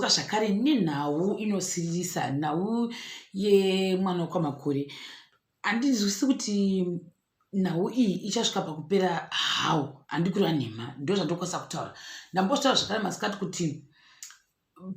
Tadzoka zvakare nenhau inosiririsa, nhau yemwana wekwaMakore. Handinzwisisi kuti nhau iyi ichasvika pakupera how, handikureva nhema, ndozvandokwanisa kutaura. Ndambozvitaura zvakare masikati kuti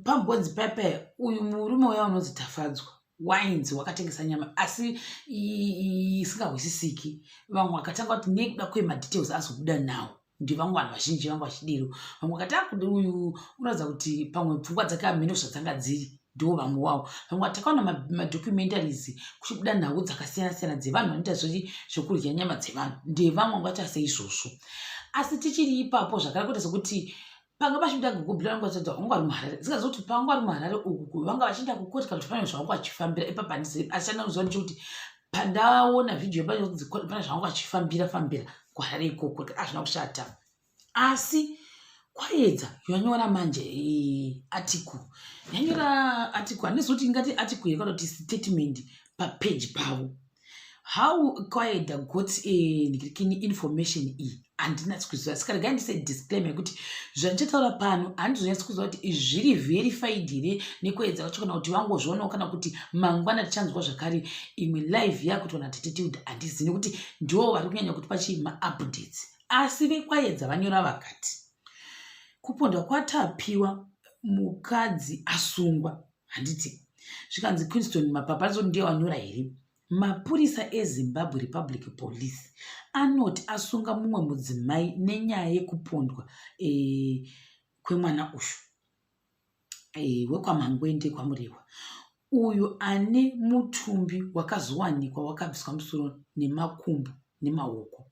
pambonzi paya paya uyu murume uya unonzi Tafadzwa wainzi wakatengesa nyama asi isingahwisisiki. Vamwe vakatanga kuti nekuda kwemadetails azobuda nawo ndevamwe vanhu vazhinji vanga vachidero. Vamwe vakati akuti uyu unoratidza kuti pamwe pfungwa dzake hameno zvadzanga dziri, ndiwo vamwe wavo. Vamwe takaona madocumentaries kuchibuda nhau dzakasiyana siyana dzevanhu vanoita zvekudya nyama dzevanhu, ndevamwe vangaita seizvozvo. Asi tichiri ipapo zvakare kuita sekuti panga pachibuda Gogo Bila vanga vachitaridza vanga vari muHarare, zikaziva kuti pavanga vari muHarare uku vanga vachienda kukoti kana kuti pane zvavanga vachifambira ipapa handizivi. Asi chandinoziva ndechekuti pandaona vhidhiyo pane zvavanga vachifambira fambira kuHarare ikoko, hazvina kushata. Asi Kwayedza yanyora manje article, yanyora article, handizivi kuti ingati article here kana kuti statement papeji pavo. How Kwayedza got ndikini information iyi handinatsi kuziva. Saka regai ndise disclaimer yekuti zvandichataura pano handizonyatsi kuziva kuti zviri verified here neKwayedza kwacho kana kuti vangozvionawo, kana kuti mangwana tichanzwa zvakare imwe live yakuitwa naTete Tilda, handizivi, nekuti ndivo vari kunyanya kutipa chii maupdates. Asi veKwayedza vanyora vakati kupondwa kwaTapiwa mukadzi asungwa, handiti? Zvikanzi Quinston Mapapa anozoti ndiye wanyora here. Mapurisa eZimbabwe Republic Police anoti asunga mumwe mudzimai nenyaya yekupondwa kwemwana uyu wekwaMangwende kwaMurehwa, uyu ane mutumbi wakazowanikwa wakabviswa musoro nemakumbo nemaoko.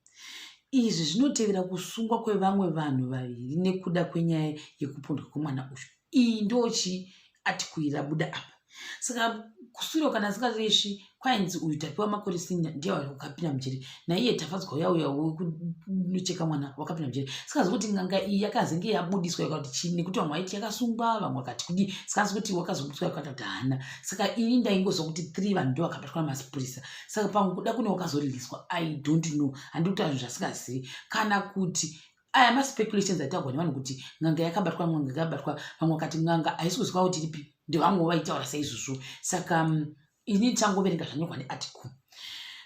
Izvi zvinotevera kusungwa kwevamwe vanhu vaviri nekuda kwenyaya yekupondwa kwemwana uyu. Iyi ndochi article rabuda apa. Saka kusuro kana asingareshi kwainzi uyu Tapiwa Makore Senior ndiye wakapinda mujeri, naiye Tafadzwa uya uya wekunocheka mwana wakapinda mujeri. Saka kuti n'anga iyi yakazenge yabudiswa yakati chii, nekuti vamwe vaiti yakasungwa, vamwe vakati kudii. Saka kuti wakazobudiswa yakati kuti haana. Saka ini ndaingoziva kuti 3 vanhu ndo vakabatwa namapurisa. Saka pamwe kuda kune wakazoriliswa, I don't know, handiri kutaura zvinhu zvasingazivi, kana kuti aya maspeculations aitaurwa nevanhu kuti n'anga yakabatwa, n'anga yakabatwa. Vamwe vakati n'anga haisi kuziva kuti iripi, ndevamwewo vaitaura saizvozvo. Saka ini tichangoverenga zvanyorwa nearticle.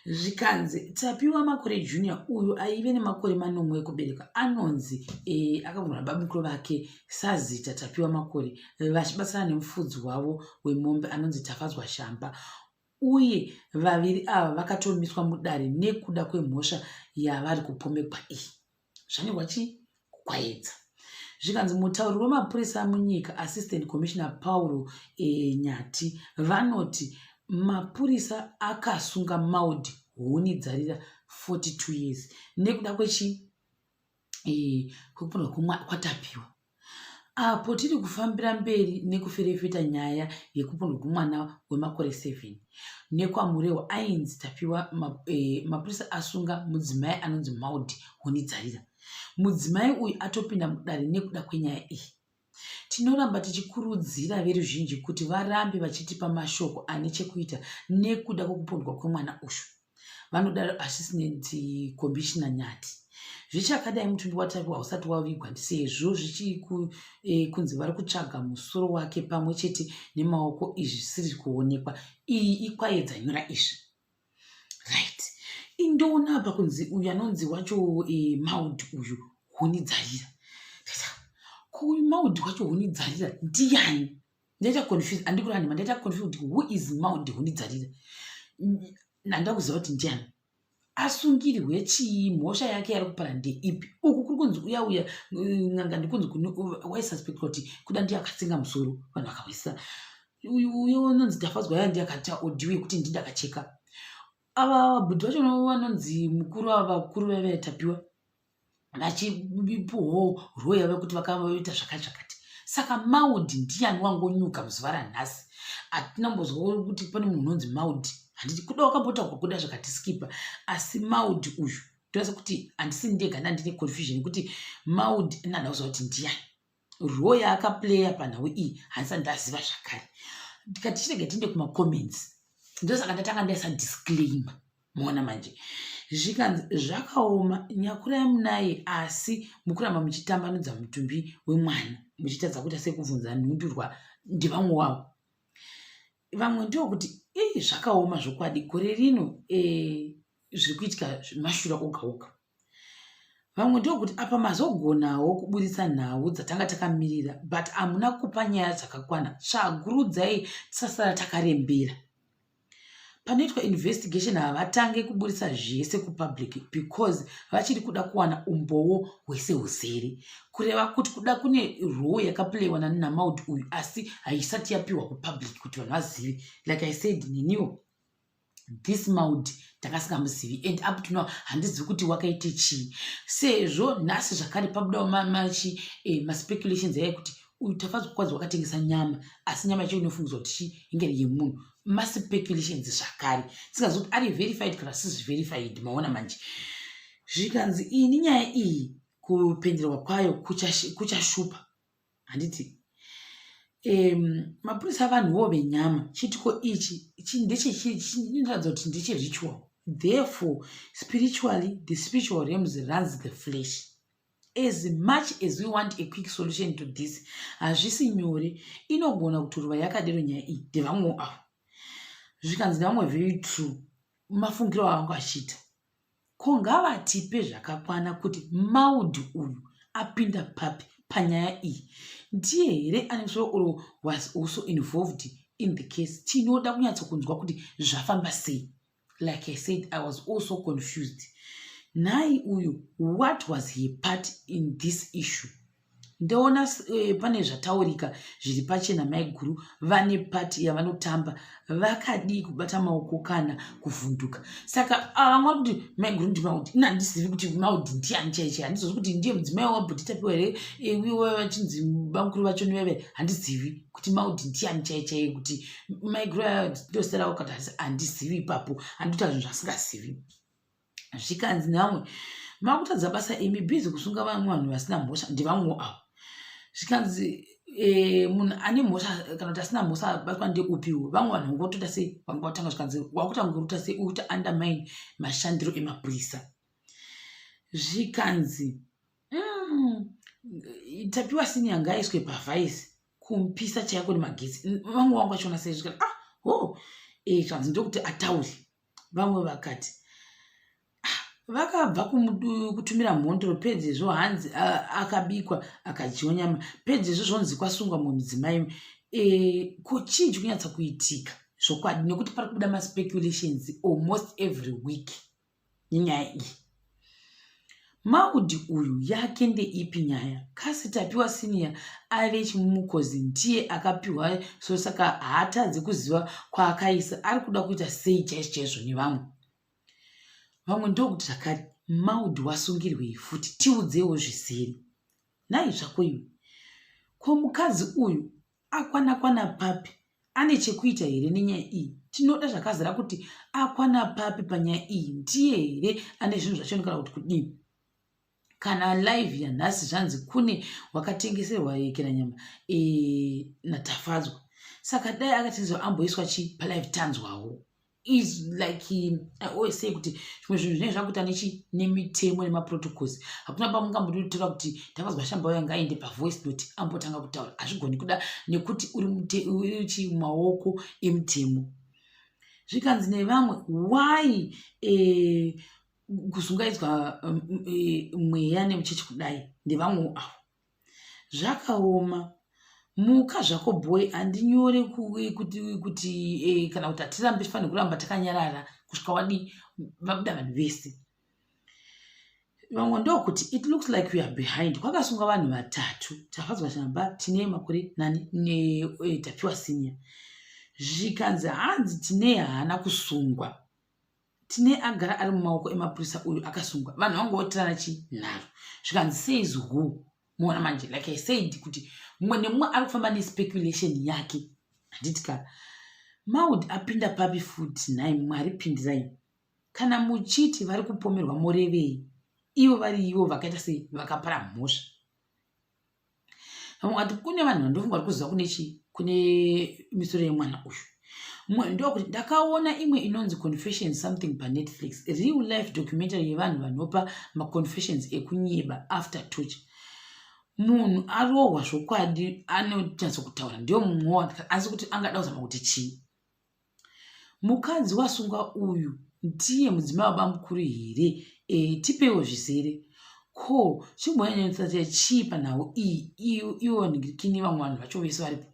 Zvikanzi Tapiwa Makore Junior uyu aive nemakore 7 ekuberekwa anonzi akabvunwa nababamukuru vake sazita Tapiwa Makore vachibatsirana nemufudzi wavo wemombe anonzi Tafadzwa Shamba, uye vaviri ava vakatomiswa mudare nekuda kwemhosva yavari kupomekwa iyi. Zvanyorwa chii kuKwayedza. Zvikanzi mutauri wemapurisa munyika Assistant Commissioner Paul Nyati vanoti mapurisa akasunga Maud Huni Dzarira 42 years nekuda kwechi kwekupondwa kwaTapiwa. Apo tiri kufambira mberi nekuferefeta nyaya yekupondwa kwemwana wemakore 7 nekwaMurewa ainzi Tapiwa, mapurisa asunga mudzimai anonzi Maud Huni Dzarira. Mudzimai uyu atopinda mudare nekuda kwenyaya iyi. Tinoramba tichikurudzira veruzhinji kuti varambe vachitipa mashoko ane chekuita nekuda kwekupondwa kwemwana uyu, vanodaro Assistant Commissioner Nyati. Zvichakadai, mutumbi waTapiwa hausati wavigwa sezvo zvichiri kunzi vari kutsvaga musoro wake pamwe chete nemaoko izvi zvisiri kuonekwa. Iyi iKwayedza nyora izvi. Right, indoona apa kunzi uyu anonzi wacho Maud uyu Huni Dzarira. Kuyu Maud wacho Huni Dzarira ndiyani? Ndaita confused, handikureva nhema, ndaita confused kuti who is Maud Huni Dzarira. Handida kuziva kuti ndiyani, asungirwe chii, mhosva yake yari kupara ndeipi. Uku kuri kunzi uya uya n'anga, ndikunzi waisuspect kuti kuda ndiye akatsenga musoro vanhu vakawisa. Uyu uyo unonzi Tafadzwa uya ndiye akaita audio yekuti ndini ndakacheka. Ava bhudhi vacho vanonzi mukuru, ava vakuru vaiva Tapiwa vachipuhwawo role yavo yekuti vakaita zvakati zvakati. Saka Maud ndiyani wangonyuka muzuva ranhasi? Hatina kumbozwa kuti pane munhu unonzi Maud, handiti? Kuda wakambotaurwa kuda zvakatiskipa, asi Maud uyu ndoasa kuti handisi ndega ndandine confusion yekuti Maud nanda kuziva kuti ndiyani, role yaakaplaya panhau iyi handisati ndaziva zvakare. Ndikati chirege tiende kumacomments, ndosaka ndatanga ndaisa disclaimer. Muona manje, zvikanzi zvakaoma, nyakurai munaye asi mukuramba muchitambanudza mutumbi wemwana muchitadza kuita sekubvunza nhundurwa. Ndevamwe wavo. Vamwe ndokuti ii zvakaoma zvokwadi gore rino e, zviri kuitika mashura oga oga. Vamwe ndokuti apa mazogonawo kuburitsa nhau dzatanga takamirira but hamuna kupa nyaya dzakakwana tsvagurudzai tisasara takarembera. Panoitwa investigation havatange kuburitsa zvese kupublic because vachiri kuda kuwana umbowo hwese huzere. Kureva kuti kuda kune role yakaplaywa naMaud uyu asi haisati yapiwa kupublic kuti vanhu vazive. Like I said neniwo this Maud ndakasingamuzivi and up to now handizivi kuti wakaite chii sezvo nhasi zvakare pabudawo machi eh, maspeculations aya ekuti uyu Tafadzwa Kwadzi wakatengesa nyama asi nyama yacho inofungidzwa kuti chii inge iri yemunhu. Maspeculations zvakare singazivi kuti ari verified kana asisi verified. Maona manje zvikanzi ini nyaya iyi kupenderwa kwayo kuchashupa handiti mapurisa vanhuwo venyama. Chiitiko ichi chinoratidza kuti ndecheritual, therefore spiritually the spiritual realms runs the flesh. As much as we want a quick solution to this, hazvisi nyore, inogona kutorwa yakadero nyaya iyi. Ndevamwewo avo. Zvikanzi nevamwe very true, mafungiro avanga achiita. Ko ngavatipe zvakakwana kuti Maud uyu apinda papi panyaya iyi. Ndiye here ane musoro or was also involved in the case? Tinoda kunyatsokunzwa kuti zvafamba sei. Like I said, I was also confused. Nhai uyu, what was her part in this issue? Ndoona pane zvataurika zviri pachena, maiguru vane pati yavanotamba, vakadii kubata maoko kana kuvhunduka? Saka vamwe vari kuti maiguru ndiMaudi. Ina handizivi kuti Maudi ndiani chaichai, handizozi kuti ndiye mudzimai wabhuti Tapiwa here iwe vachinzi bamukuru vacho neveve. Handizivi kuti Maudi ndiani chaichai, kuti maiguru ndosita ravo kana handizivi ipapo, handitoita zvinhu zvasingazivi. Zvikanzi nevamwe makutadza basa imi, busy kusunga vamwe vanhu vasina mhosva. Ndevamwewo avo. Zvikanzi munhu ane mhosva kana kuti asina mhosva abatwa ndeupiwo? Vamwe vanhu vangotoita sei, vanga vatanga. Zvikanzi wakutanga kuruta sei, ukuita undermine mashandiro emapurisa. Zvikanzi Tapiwa Senior ngaaiswe pavhaisi kumupisa chaiko nemagetsi. Vamwe vangu vachiona sei, zvikati ah ho zvanzi ndokuti ataure. Vamwe vakati ah, vakabva kutumira mhondoro, pedzezvo hanzi akabikwa akadyiwa nyama, pedzezvo zvonzi kwasungwa mumwe mudzimai. Ko chii chikunyatsa kuitika zvokwadi? Nekuti pari kubuda maspeculations almost every week nenyaya iyi. Maudi uyu yake ndeipi nyaya? Kasi Tapiwa Senior aive chimukozi, ndiye akapiwa so saka haatadzi kuziva kwaakaisa. Ari kuda kuita sei chaizvo chaizvo nevamwe? Vamwe ndokuti zvakare Maudi wasungirwei futi, tiudzewo zvisiri. Nhai zvako iwe, ko mukadzi uyu akwana kwana papi? Ane chekuita here nenyaya iyi? Tinoda zvakazara kuti akwana papi panyaya iyi, ndiye here ane zvinhu zvacho kana kuti kudii? Kana live yanhasi zvanzi kune wakatengeserwa yekera nyama naTafadzwa, saka dai akatengeserwa amboiswa chi palive tanzwawo. Is like I always say kuti zvimwe zvinhu zvinenge zvakuita nechi nemitemo nemaprotocols. Hakuna pamungambototora kuti Tafadzwa Shamba uya ngaende pavoice note ambotanga kutaura, hazvigoni kuda nekuti uri chi mumaoko emutemo. Zvikanzi nevamwe why kuzungaidzwa mweya nemuchechi kudai? Ndevamwewo avo. Zvakaoma muka zvako boy, handinyore kuti kana kuti hatirambi, tifanire kuramba takanyarara kusvika wadi vabuda vanhu vese. Vamwe ndokuti it looks like we are behind, kwakasungwa vanhu vatatu, Tafadzwa Shamba, Tine Makore nani neTapiwa Senior. Zvikanzi hanzi Tine haana kusungwa, Tine agara ari mumaoko emapurisa, uyu akasungwa. Vanhu vangotirana chinharo. Zvikanzi says who? Muona manje, like I said kuti mumwe nemumwe ari kufamba nespeculation yake, handiti ka? Maud apinda papi futi? Nhai Mwari pindirai. Kana muchiti vari kupomerwa morevei ivo vari ivo vakaita sei, vakapara mhosva? Vamwe vati kune vanhu vandofunga vari kuziva kune chii, kune misoro yemwana uyu. Mumwe ndokuti ndakaona imwe inonzi Confession something paNetflix, real life documentary yevanhu vanopa maconfessions ekunyeba after torture. Munhu arohwa zvokwadi anonyatso kutaura ndiyo mumwe asi kuti angada kuzama kuti chii. Mukadzi wasungwa uyu ndiye mudzimai wabamukuru here? E, tipeiwo zvizere. Ko chimbonyanyotsa chii panhau iyi iwo nhingirikini vamwe vanhu vacho vese varipo?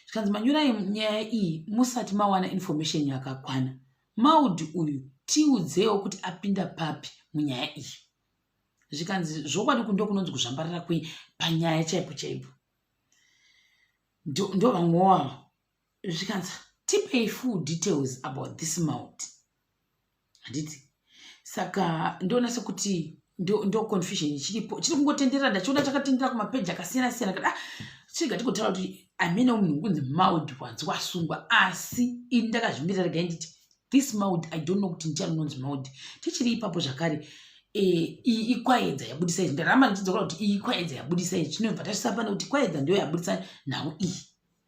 Zvikanzi manyurai nyaya iyi musati mawana information yakakwana. Maud uyu tiudzewo kuti apinda papi munyaya iyi. Zvikanzi zvokwadi kundo kunonzi kuzvambarara kwei panyaya chaipo chaipo. Ndo vamwewo ava. Zvikanzi tipei full details about this maud. Handiti? Saka ndoona sekuti ndo, ndo confusion ichiripo chiri kungotenderera ndachiona chakatenderera kumapeji akasiyana siyana kada ah, chirega tigotaura kuti amene munhu kunzi maud wanzi wasungwa asi ini ndakazvimirira regai nditi this maud i don't know kuti ndichani unonzi maud tichiri ipapo zvakare eh, iyi ikwaedza yabudisa izvi ndaramba ndichidzokora kuti iyi ikwaedza yabudisa izvi tinobva tasvisa pane kuti kwaedza ndiyo yabudisa nhau iyi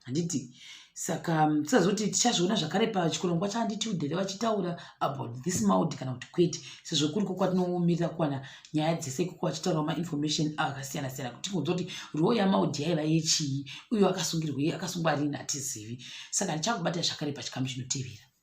handiti saka mm, tisazoti tichazviona zvakare pachirongwa chaanditiudhere vachitaura about this maud kana kuti kwete sezvo kuriko kwatinomirira kuwana nyaya dzese ikoko vachitaurawo mainformation akasiyana siyana kuti tingonzwa kuti roo yamaud yaiva yechii uye akasungirwei akasungwa rini hatizivi saka ndichakubata zvakare pachikamu chinotevera.